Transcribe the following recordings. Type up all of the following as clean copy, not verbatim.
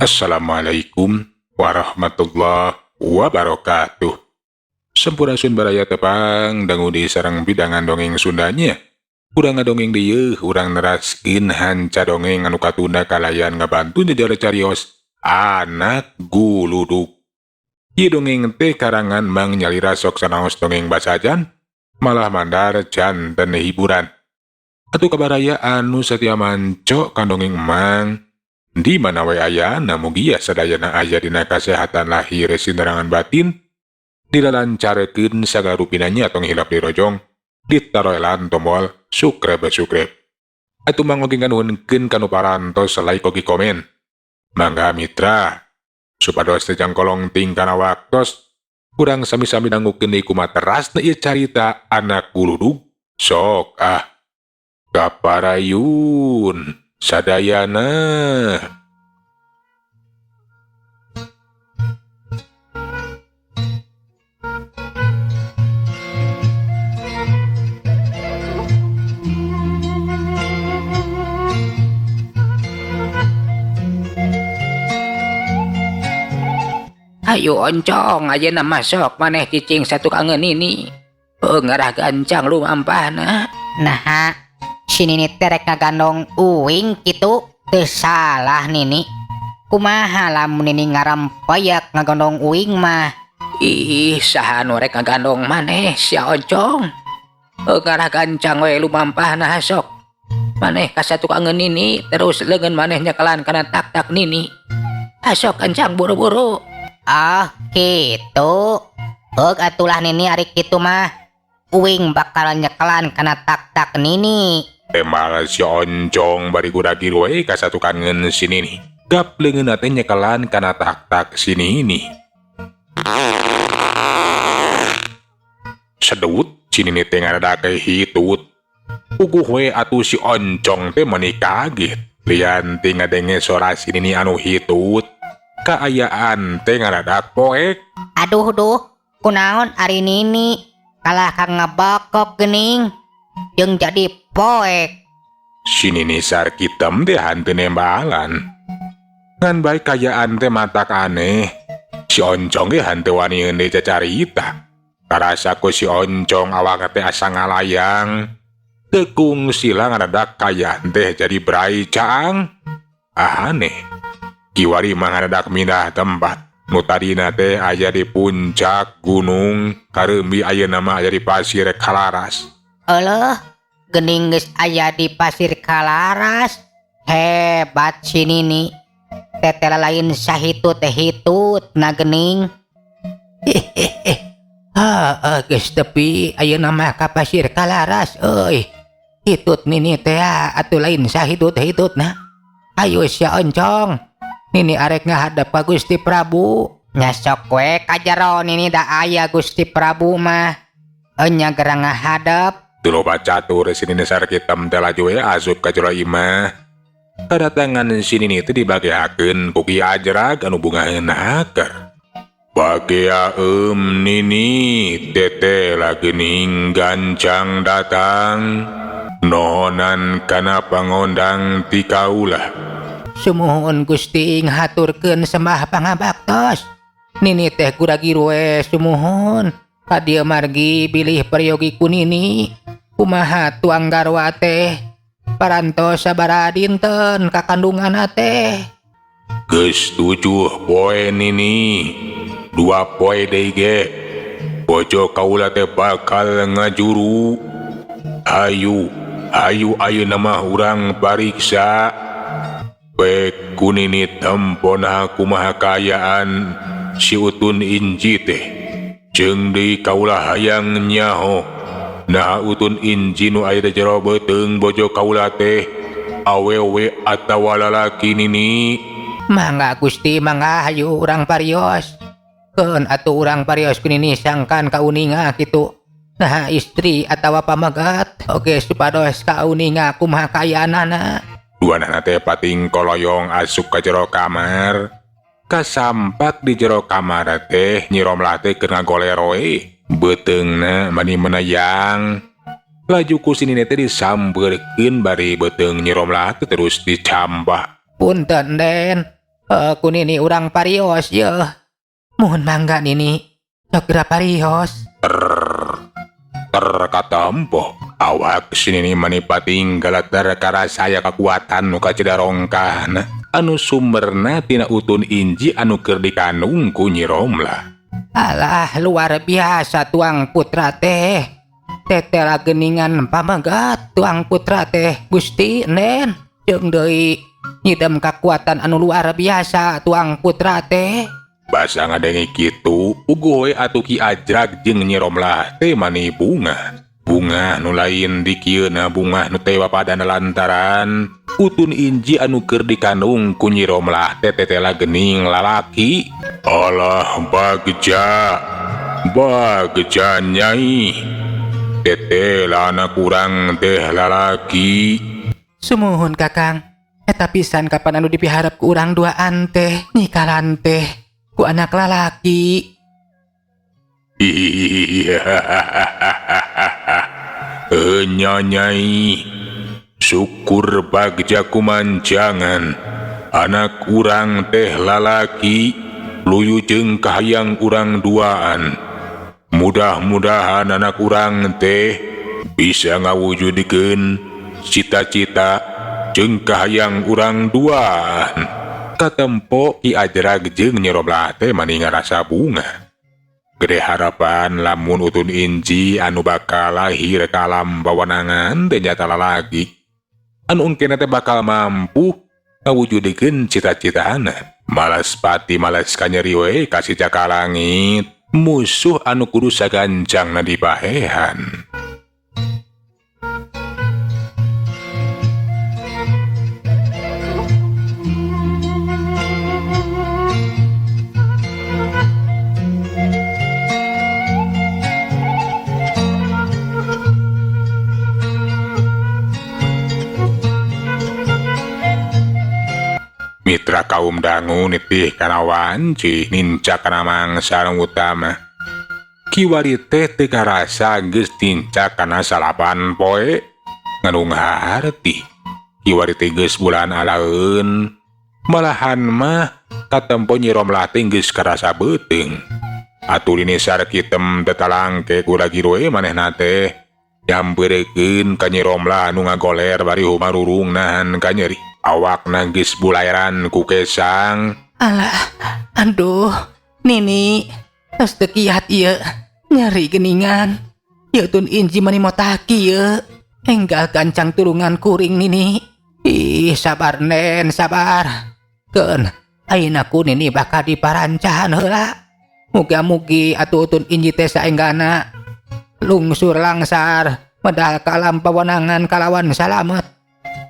Assalamualaikum warahmatullahi wabarakatuh. Sampurasun, baraya. Tepang dangu di sareng pidangan dongeng Sundanya. Urang ngadongeng dieu, urang neraskeun hanca dongeng anu katunda kalayan ngabantu jajara carios Anak Guludug. Ieu dongeng teh karangan Mang Nyalira, sok sanaos dongeng basajan malah mandar janten hiburan. Atuh ka baraya anu setia manco kan dongeng Mang di mana we ayana, mugia sadayana aya dina kasehatan lahir sinerangan batin, dilalancarkeun sagala rupina nya. Tong hilap dirojong, ditaroelan tombol subscribe subscribe. Atuh Mang oge nganuhunkeun kanu parantos like oge komen. Mangga, mitra, supados teu jangkolong tingkana waktos, kurang sami-sami dangukeun deui kumaha terasna ieu carita Anak Guludug. Sok ah, kaparayun sadayana. Ayo, Oncong, ayeuna masuk maneh cicing satukangeun Nini. Oh, ngarah gancang lumampahna. Nah, si Nini teh rek ngagandong uing kitu. Teu salah Nini. Kumaha lamun Nini ngarampeyak ngagandong uing mah? Ih, saha nu rek ngagandong maneh sia, Oncong? Oh, ngarah gancang we lumampahna sok. Maneh ka satukangeun Nini, terus leungeun maneh nyekelan kana tak-tak Nini. Asok gancang, buru-buru. Ah, gitu. Heug atulah, Nini, ari kitu mah. Uing bakal nyekelan kana tak-tak Nini. Temal si Oncong bari guragir we ka satukangeun si Nini. Gap leungeunna teh nyekelan kana tak-tak si Nini. Sedut si Nini teh ngaradak hitut. Puguh we atuh si Oncong teh meuni kaget. Lian ti ngadenge sora si Nini anu hitut. Kaayaan teh ngaradak poek. Aduh duh, kunaon ari Nini? Kalah ka ngebokok geuning. Jeung jadi poek. Si Nini Sarkitem teh hanteu nembalan. Ngan bae kaayaan teh matak aneh. Si Oncong ge hanteu wani deui cacarita. Karasa ku si Oncong awak teh asa ngalayang. Teu kungsila ngadadak kaayaan teh jadi brai caang. Ah, aneh. Kiwari mah ngadadak mindah tempat. Nu tadina teh aya di puncak gunung, kareumbi ayeuna mah aya di Pasir Kalaras. Euleuh, geuning geus aya di Pasir Kalaras. Hebat si Nini. Teteh lain sahitut teh hitut na geuning. Ah, geus tepi ayeuna mah ka Pasir Kalaras euy. Hitut Nini teh atuh lain sahitut hitutna. Ayo sia, Oncong. Nini arek ngahadap ka Gusti Prabu. Nya sok we ka jero, Nini, da aya Gusti Prabu mah. Enya gera ngahadep. Teu loba catur, si Nini Sarkitem teh laju we asup ka jero imah. Kedatangan si Nini teh dibageakeun ku Ki Ajrag anu bungaheun haker. "Bagea eum, Nini, teteh geuning gancang datang. Nohonan kana pangondang ti kaula." Sumuhun, Gusti, ngahaturkeun sembah pangabaktos. Nini teh guragir we sumuhun. Ka dieu margi bilih peryogi ku Nini. Kumaha tuang garwa teh? Parantos sabaraha dinten kakandunganna teh? "Geus 7 poe, Nini. 2 poe deui ge bojo kaula teh bakal ngajuru. Hayu, hayu, ayeuna mah urang pariksa. Pek ku Nini tempona kumaha kaayaan si Utun Inji teh. Jeung deui kaula hayang nyaho, nah, Utun Inji nu aya di jero beuteung bojo kaula teh awewe atawa lalaki, Nini?" Mangga, Gusti, mangga, hayu urang parios. Keun atuh urang parios ku Nini sangkan kauninga kitu. Nah, istri atawa pamegat. Oke, supados kauninga kumaha kaayaanana. Duanana teh pating koloyong asup ka jero kamar. Kasampak di jero kamar teh, Nyi Romlah teh keur ngagolero we. Beuteungna mani menayang. Laju ku si Nini teh disampeurkeun bari beuteung Nyi Romlah teh terus dicambak. Punten, Den. Ku nini urang parios yeuh. Muhun mangga nini, sok geura parios. Ter katempo awak si nini mani pating galater karasaya kakuatan nu kacida rongkahna anu sumberna tina utun inji anu keur dikandung ku Nyi Romlah. Alah luar biasa tuang putra teh. Tetela geningan pamegat tuang putra teh Gusti Nen. Jeung deui nyidam kakuatan anu luar biasa tuang putra teh. Basa ngadenge kitu uguh we atuh Ki Ajrag jeung Nyi Romlah teh mani bungah. Bungah nu lain dikieuna bungah nu teh wapadana lantaran utun inji anu keur dikandung ku Nyi Romlah teh tetela gening lalaki. Alah bagja, bagja nyai, tetela anak urang teh lalaki. Sumuhun kakang, eta pisan kapan anu dipiharep ku urang duaan teh nyikalan teh ku anak lalaki. Nyai, syukur bagja kumancangan anak urang teh lalaki luyu jeung kahayang urang duaan. Mudah-mudahan anak urang teh bisa ngawujudkeun cita-cita jeung kahayang urang duaan. Katempo Ki Ajrag jeung Nyi Romlah teh mani ngarasa bunga. Gede harapan lamun utun inji anu bakal lahir ka alam bawanangan teh nyata lalaki. Anu engkena teh bakal mampu ngawujudkeun cita-citana. Malas pati malas kanyeri we ka si Jaka Langit, musuh anu kudu sagancangna dipahehan. Mitra kaum dangu nitih kana wanci nincak kana mangsa nu utama. Kiwari teh teu karasa geus nincak kana 9 poe nganung harti. Kiwari teh geus bulan alaeun, malahan mah katempo Nyi Romlah teh geus karasa beuteung. Atuh linisar kitem tetalangke guragi we manehna teh nyampeurkeun ka Nyi Romlah anu ngagoler bari humarurung nahan kanyeri. Awakna geus bulaeran ku kesang. Alah, aduh, nini, tos teu kiat ieu, nyeri geningan. Ieu tun inji mani motaki ieu. Enggal gancang tulungan kuring nini. Ih, sabar nen, sabar. Keun, ayeuna ku nini bakal diparancahan heula. Muga-mugi atuh utun inji teh saenggana lungsur langsar medal ka alam pawenangan kalawan salamet.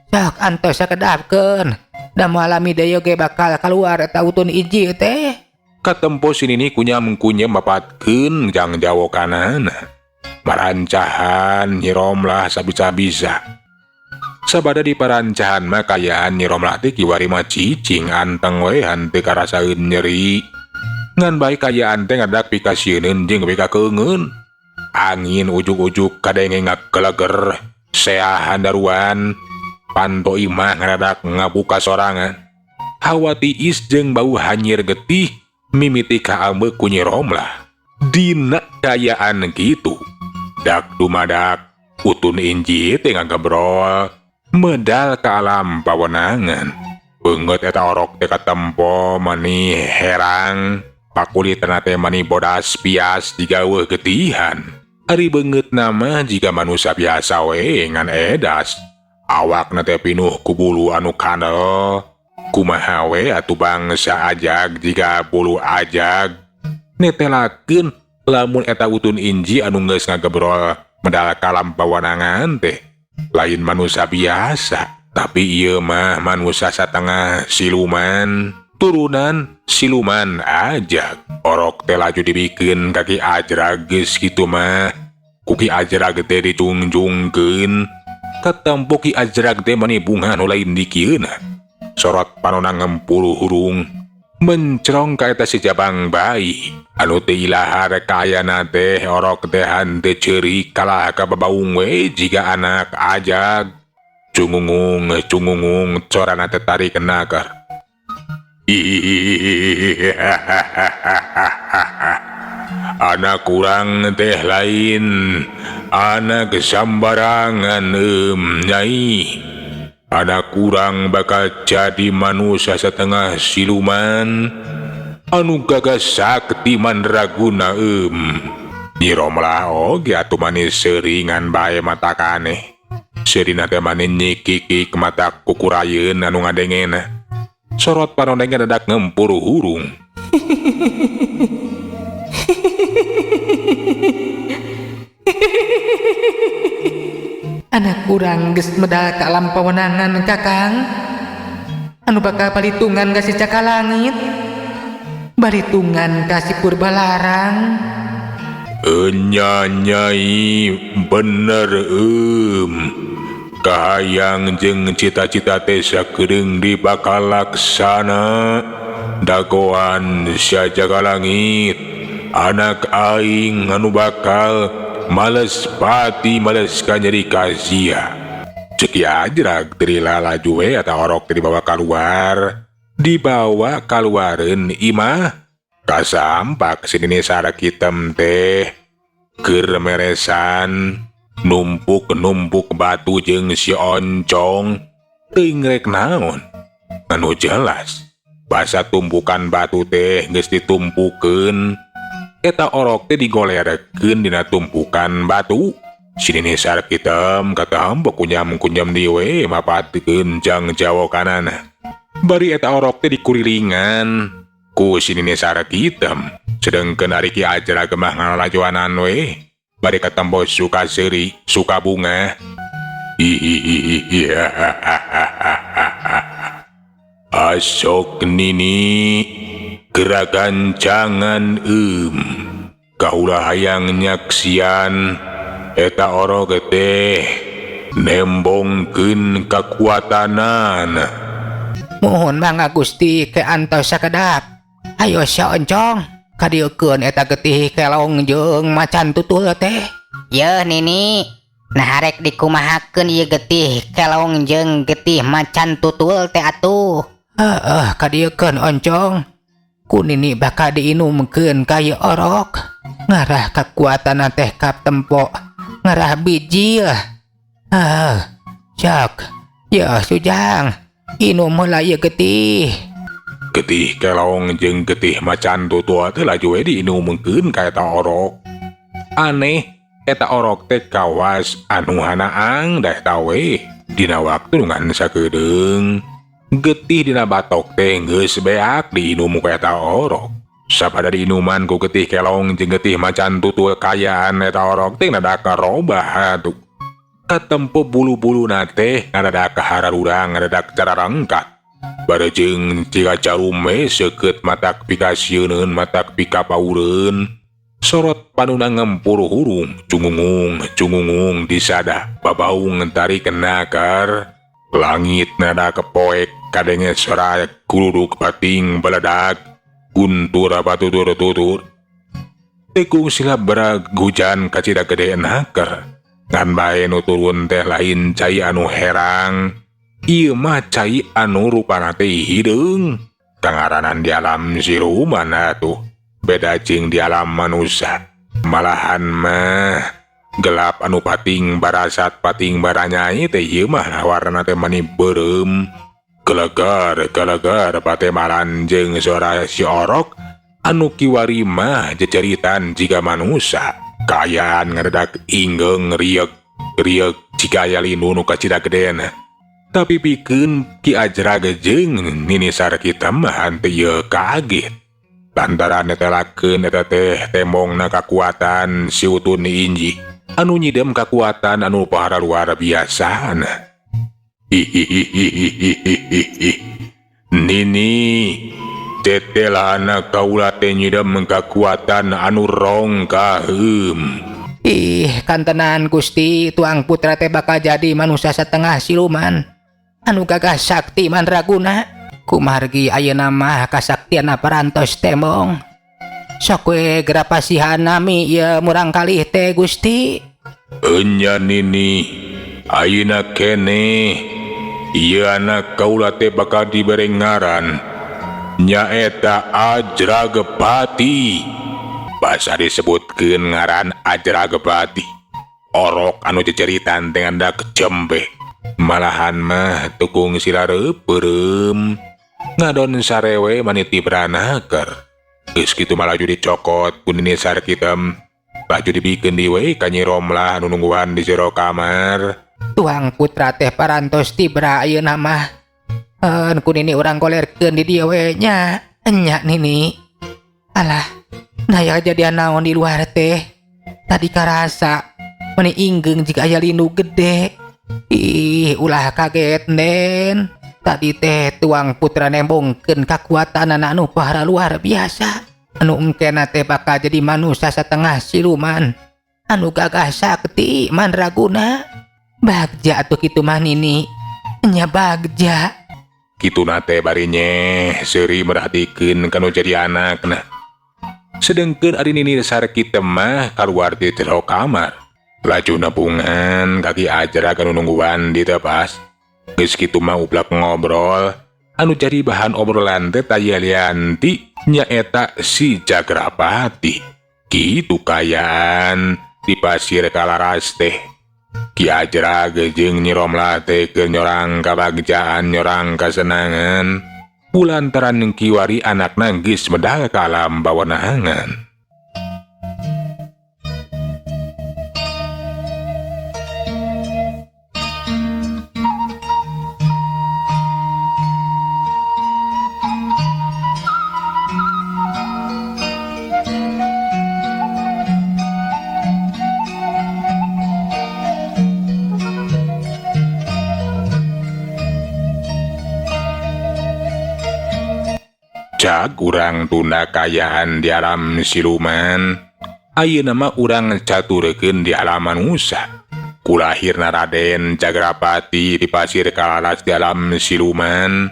Sok antos sakedapkeun. Da moal lami deui ge bakal kaluar eta utun iji teh. Katempo si nini kunyam-kunyam mapatkeun jang jawokanana. Marancahan Nyi Romlah sabisa-bisa. Sabada di parancahan mah kayaan Nyi Romlah teh kiwari mah cicing anteng we henteu karasaeun nyeri. Ngan bae kayaan teh ngadak pikasieuneun jeung pikakeungeun. Angin ujug-ujug kadenge ngageleger seahan daruan. Panto imah ngaradak ngabuka sorangan. Hawa tiis jeung bau hanyir getih mimiti kaambeuk ku Nyi Romlah. Dina kayaan kitu. Dak dumadak utun inji teh ngagebrol medal ka alam pawenangan. Beungeut eta orok teh katempo mani herang, pakulitna teh mani bodas pias digaweuh getihan. Ari beungeutna mah jiga manusia biasa we ngan edas. Awakna teh pinuh ku bulu anu kandel. Kumaha we atuh bangsa ajag jiga bulu ajag. Netelakeun lamun eta utun inji anu geus ngagebrol medal kalam pawanangan teh lain manusia biasa, tapi ieu mah manusia satengah siluman, turunan siluman ajag. Orok teh laju dibikeun ka Ki Ajrag geus kitu mah. Ku Ki Ajrag teh dicungjungkeun. Katempo Ki Ajrag teh mani bunga nu lain dikieuna. Sorot panona ngempuluh hurung mencrong ka eta si jabang bayi. Anu teu ilahar kaayana teh orok teh henteu ceurik kalah ka babaung we jiga anak ajag. Cungungung cungungung corana teh tarik naker. Anak kurang teh lain anak sambarangan Nyai. Anak kurang bakal jadi manusia setengah siluman anu gagah sakti mandraguna Nyi Romlah oge atuh manis seringan bae matakane. Serina teh mani nyikikik mata kukurayeun anu ngadengena. Sorot panonengan dadak ngempur hurung. Anak urang geus medal ka alam pawenangan Kakang. Anu bakal palitungan ka si Cakalangit. Balitungan ka si Purbalarang. Enya Nyai bener Kahayang jeung cita-cita teh sakedeung di bakal laksana. Dagoan sia jaga langit anak aing anu bakal males pati males kanyeri kazia. Cek Ki Ajrag teu laju we eta orok teh dibawa kaluar. Dibawa kaluareun imah kasampak si Nini Sarkitem teh keur meresan numpuk-numpuk batu jeung si oncong teuing rek naon. Anu jelas basa tumpukan batu teh geus ditumpukeun eta orok teh digolerkeun dina tumpukan batu. Si Nini Sarkitem katampo kunyam-kunyam dieu we mapatkeun jang jawokanana. Bari eta orok teh dikurilingan ku si Nini Sarkitem, sedengkeun ari Ki Ajrag mah ngalalajoanan we bari katempo suka seuri suka bunga. Asok Nini gerakan jangan kaulah hayang nyaksian eta orok teh nembongkeun kakuatanana. Mohon mangga Gusti ke antos sakedap. Ayo sia oncong kadieukeun eta getih kelong jeung macan tutul teh. Yeuh Nini, nah rek dikumahakeun ieu getih kelong jeung getih macan tutul teh atuh. Heeh, kadieukeun oncong. Ku Nini bakal diinumkeun ka ieu orok. Ngarah kakuatanna teh katempo, ngarah bijil. Heuh, cok. Yeuh Sujang, inum heula ieu getih. Getih kelong jeung getih macan tutul teh laju we diinumkeun ka eta orok. Aneh, eta orok teh kawas anu hanaang dah eta we. Dina waktu ngan sakedeung, getih dina batok teh geus beak diinum ku eta orok. Sapada diinuman ku getih kelong jeung getih macan tutul kayaan eta orok teh nadadak ngarobah atuh. Katempo bulu-buluna teh ngadadak hararurang ngadadak cararangkat. Barejeng jika jarum we seukeut matak pikasieuneun matak pikapaureun. Sorot panuna ngempur hurung cungungung cungungung disada babaung tarik nakar. Langit nada kepoek kadenge sora kuluduk pating beledak guntur patutur-tutur. Tekung sila berag hujan kacida gede naker. Ngan bae nu turun teh lain cai anu herang. Ieu mah cai anu rupana teh hideung. Kangaranan di alam siluman atuh. Beda jeung di alam manusia. Malahan mah gelap anu pating barasat pating baranyai teh ieu mah warna teh mani beureum. Gelegar gelegar patemaran jeung suara si orok anu kiwari mah jejeritan jiga manusia. Kaayaan ngaredak inggeung riek riek jiga aya lindu nu kacida gedena. Tapi pikeun Ki Ajrag jeung Nini Sarkitem mah henteu ieu kaget. Lantaran netelakeun eta teh tembongna kakuatan si Utun Inji anu nyidem kakuatan anu pahara luar biasana. Nini tetelana kaula teh nyidem kakuatan anu rongkaheum. Ih, kantenan Gusti, tuang putra teh bakal jadi manusia setengah siluman anu gagah sakti mandraguna. Kumargi ayeuna mah kasaktian parantos tembong. Sok we gerapasihan nami ieu murang kalih teh Gusti. Enya Nini, ayeuna keneh ieu anak kaula teh bakal dibere ngaran Nyaeta Ajragpati. Basa disebutkeun ngaran Ajragpati. Orok anu ceceritan dengan dak jembe. Malahan mah tukung silareup beureum. Ngadon sarewe maniti branaker. Geus kitu mah laju dicokot ku Nini Sarkitem. Laju dibikeun deui we ka Nyi Romlah anu nungguan di jero kamar. Tuang putra teh parantos tibra ayeuna mah. Ku nini urang golerkeun di dieu we nya. Enya nini. Alah, nah ya kejadian naon di luar teh. Tadi karasa meni inggeung jika aya lindu gede. Ih, ulah kaget nen. Tadi teh tuang putra nembongkeun kakuatanana anu pahara luar biasa. Anu engkena teh bakal jadi manusia setengah siluman. Anu gagah sakti mandraguna. Bagja atuh kitu mah nini. Nya bagja. Kituna teh bari nyeh seuri merhatikeun kanu jadi anakna. Sedengkeun ari Nini Sarkitem mah kaluar ti jero kamar. Laju nepungan kaki Ajrag anu nungguan di tepas. Geus kitu mah uplak ngobrol. Anu jadi bahan obrolan teh taya lianti nyaeta si Jagrapati. Kitu kayaan di Pasir Kalaras teh. Ki Ajrag jeung Nyi Romlah teh keur nyorang kabagjaan nyorang kasenangan. Kulantaran kiwari anakna geus medal ka alam bawenahangan. Cag urang tunda kayaan di alam siluman. Ayeuna mah urang caturekeun di alam manusa. Kulahirna Raden Jagrapati di Pasir Kalaras di alam siluman.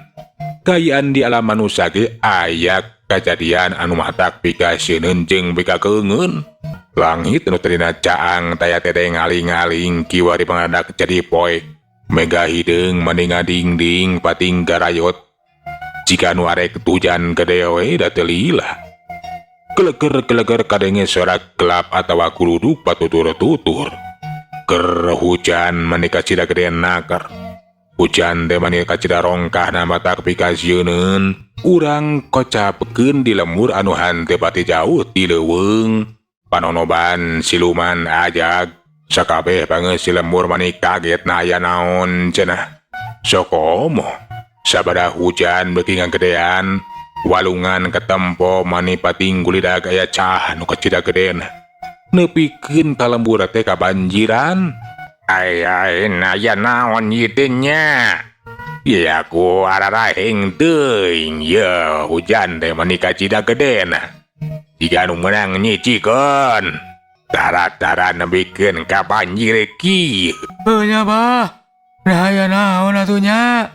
Kayaan di alam manusa ge aya kajadian anu matak pikasieun jeung pikakeungeun. Langit nu tadina caang taya teh ngaling-ngaling kiwari pangadak jadi poek. Mega hideung mani ngadingding pating garayot. Jika nu arek hujan gede we da teu lila. Keleger-keleger kadenge suara gelap atawa kuluduk patutur-tutur. Ker hujan mani kacida gede naker. Hujan teh mani kacida rongkah na mata pikasieuneun. Urang kocapkeun di lemur anu hanteu pati jauh ti leuweung. Panonoban siluman ajag. Sakabeh pangeus si lemur mani kaget na aya naon cenah. Sokomo. Sabada hujan beuki ngagedean, walungan ketempo mani pating gulidag aya cah nu kacida gedena. Nepikeun ka lembur teh kabanjiran. Aya aya naon ieu teh nya? Ieu aku araraheng teuing ye hujan teh mani kacida gedena. Jiga nu meunang nyicikeun. Tara-tara nepikeun ka banjir kieu. Heuh nya bah. Nah aya naon atuh nya?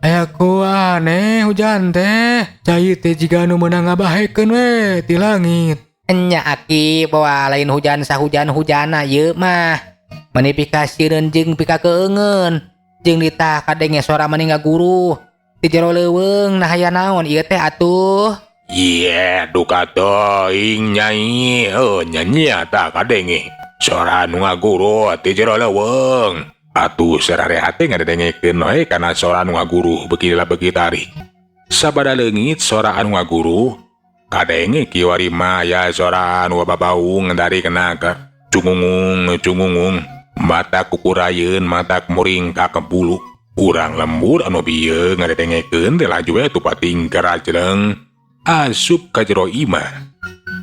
Aya ku aneh hujan teh. Cai teh jiga nu meunang ngabahekeun we ti langit. Enya aki bawa lain hujan sahujan-hujana ieu mah. Mani pikasieun jeung pikakeungeun. Jeung ditah kadenge sora mani ngaguruh. Ti jero leuweung nah aya naon ieu teh atuh. Ieu duka teuing nyai. Heuh nya nya tah kadenge. Sora nu ngaguruh ti jero leuweung. Atuh sararehat teh ngadengekeun we kana sora anu ngaguruh beuki lila beuki tarik. Sabada leungit sora anu ngaguruh, kadenge kiwari mah aya sora anu babaung dari kenaker. Cungungung cungungung, mata kukurayeun mata muringkak bulu. Urang lembur anu bieu ngadengekeun teh laju we tupating garajleng asup ka jero imah.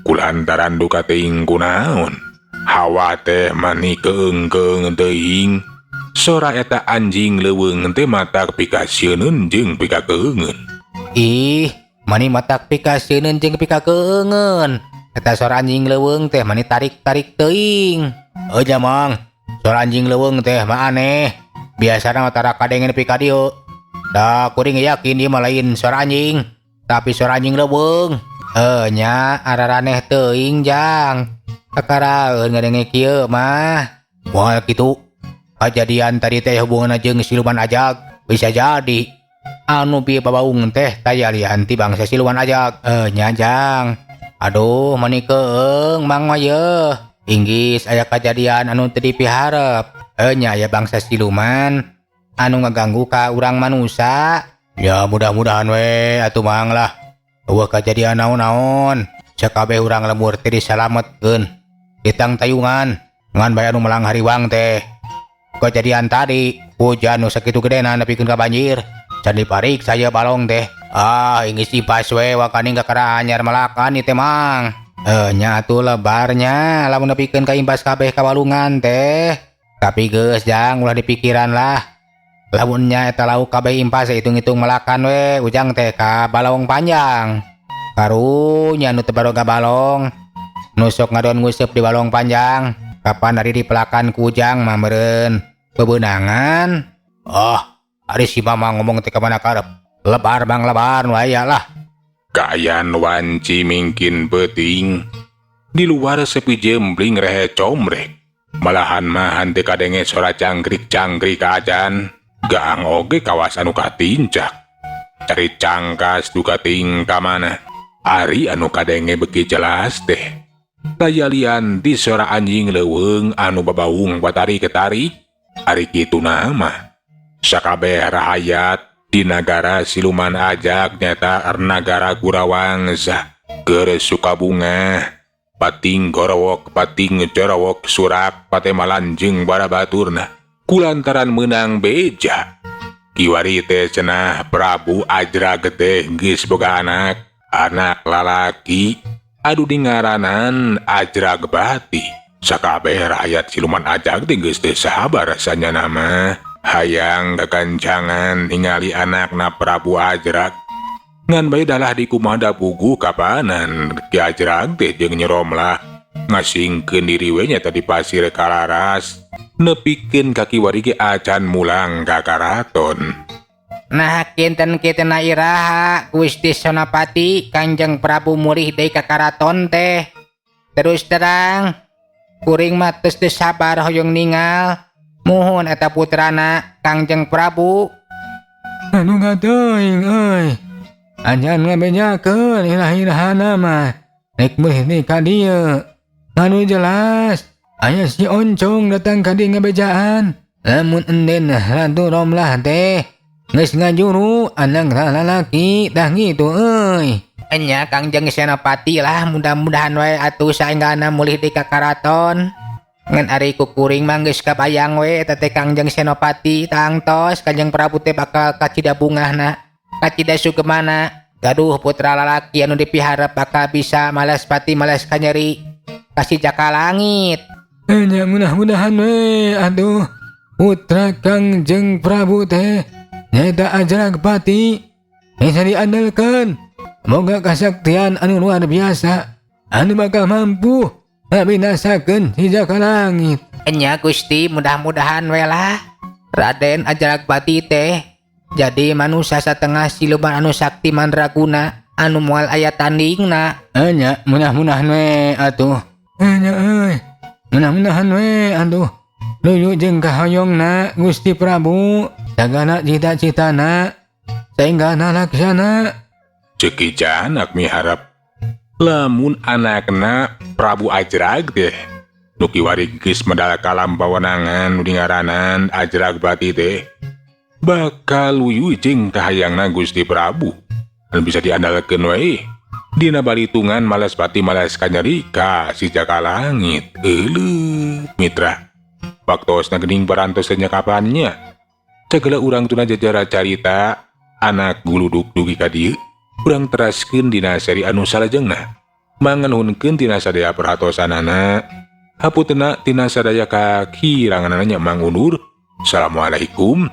Kulantaran duka teuing kunaon, hawa teh mani keungkeung teuing. Sora eta anjing leuweung teh mata pikasieun jeung pikakeungeun. Ih, mani mata pikasieun jeung pikakeungeun. Eta sora anjing leuweung teh mani tarik-tarik teuing. Heuh jamang, sora anjing leuweung teh mah aneh. Biasana mah tara kadengen pika dieu. Da kuring yakin ieu mah lain sora anjing, tapi sora anjing leuweung. Heuh nya araraneh teuing jang. Kakaraeun ngadenge kieu mah. Moal kitu. Kajadian tadi teh hubunganna jeung siluman ajag. Bisa jadi. Anu bieu babaung teh taya lian ti bangsa siluman ajag. Nya Jang. Aduh mani keung Mang mah yeuh. Inggis aya kajadian anu teu dipiharep. Nya aya bangsa siluman anu ngaganggu ka urang manusa. Ya mudah-mudahan we atuh Mang lah. Eueuh kajadian naon-naon. Sakabeh urang lembur teh disalametkeun. Ditang tayungan ngan bae anu melang hariwang teh. Kejadian tadi hujan nu sakitu gedena nepikeun ka banjir. Can dipariksa saya balong teh. Ah, inggis impas we wakaning kakara anyar melakan ieu teh Mang. Nya atuh lebarnya lamun nepikeun ka impas kabeh ka walungan teh. Tapi geus Jang ulah dipikiran lah. Lamun nya eta lauk kabeh impas hitung-hitung melakan we ujang teh ka balong panjang. Karunya nu teu baroga balong. Nu sok ngadon nguseup di balong panjang. Kapan ari dipelakan ku ujang mah meureun bebeunangan. Oh, ari si mama ngomong teh ka mana karep. Lebar Bang lebar nu aya lah. Kaayaan wanci mingkin peuting. Di luar sepi jembling rehe comrek. Malahan mah henteu kadenge sora cangkrik-cangkrik acan. Gaang oge kawas anu katincak. Cari cangkas duka ting ka mana. Ari anu kadenge beuki jelas teh. Taya lian di sora anjing leuweung anu babaung batari ketarik. Ari kitu mah. Sakabeh rahayat di nagara siluman ajak nyata nagara Gurawangsa keur sukabunga pating gorowok pating corowok surak patemalan jeung barabaturna kulantaran meunang beja. Kiwari teh cenah Prabu Ajrag teh geus boga anak, anak lalaki anu dingaranan Ajrag Bati. Sakabeh rakyat siluman ajak teh geus teu sabar rasanya nama. Hayang kakancangan ningali anakna Prabu Ajrag. Ngan bae dalah dikumada puguh kapanan Ki Ajrag teh jeung Nyi Romlah ngasingkeun diri we nyata di pasir Kalaras nepikeun ka kiwari ge acan mulang ka karaton. Nah kinten kitena iraha Gusti Senopati Kanjeng Prabu mulih deui ka karaton teh. Terus terang kuring mah teu sabar hoyong ningal muhun eta putrana Kangjeng Prabu. Anu gateuing euy. Ajan ngabejakeun irah-irahana mah. Rek meulih deui ka dieu. Anu jelas aya si Oncong datang ka dieu ngabejaan. Lamun enden Ratu Romlah teh geus ngajuru anak lalaki dah gitu euy. Enya Kangjeng Senopati lah mudah-mudahan wae atuh saenggana mulih deui ka karaton. Ngan ari ku kuring mah geus kabayang we eta teh Kangjeng Senopati tangtos Kangjeng Prabu teh bakal kacida bungahna, kacida sugemana. Gaduh putra lalaki anu dipiharep bakal bisa malas pati malas kanyeri kasih jaka langit. Enya mudah-mudahan we aduh putra Kangjeng Prabu teh nyaeta Ajrag Pati bisa diandalkan. Moga kasaktian anu luar biasa anu bakal mampu ngabinasakeun si jaka langit. Enya Gusti mudah-mudahan we lah Raden Ajrag Pati teh jadi manusia satengah siluman anu sakti mandraguna anu moal aya tandingna. Enya mudah-mudahan we atuh. Enya euy mudah-mudahan we atuh. Luyu jeung kahoyongna Gusti Prabu sagala cita-citana saenggana laksana. Ceuk Ki Janak miharep lamun anakna Prabu Ajrag teh nu kiwari geus medal kalam pawenangan nu dingaranan Ajrag Bati teh bakal luyu jeung kahayangna Gusti Prabu. Anu bisa diandalkeun we dina balitungan malas pati malas kanyeri ka si jaka langit. Euleuh mitra waktosna geuning parantos nya kapannya sagala urang tuna jajara carita anak guludug dugi ka dieu. Urang teraskeun dina seri anu salajengna. Manganuhunkeun tina sadaya perhatosanana. Hapuntenna tina sadaya kakiranganana nya mangundur. Assalamualaikum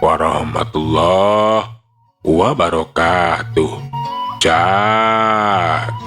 warahmatullahi wabarakatuh. Cak.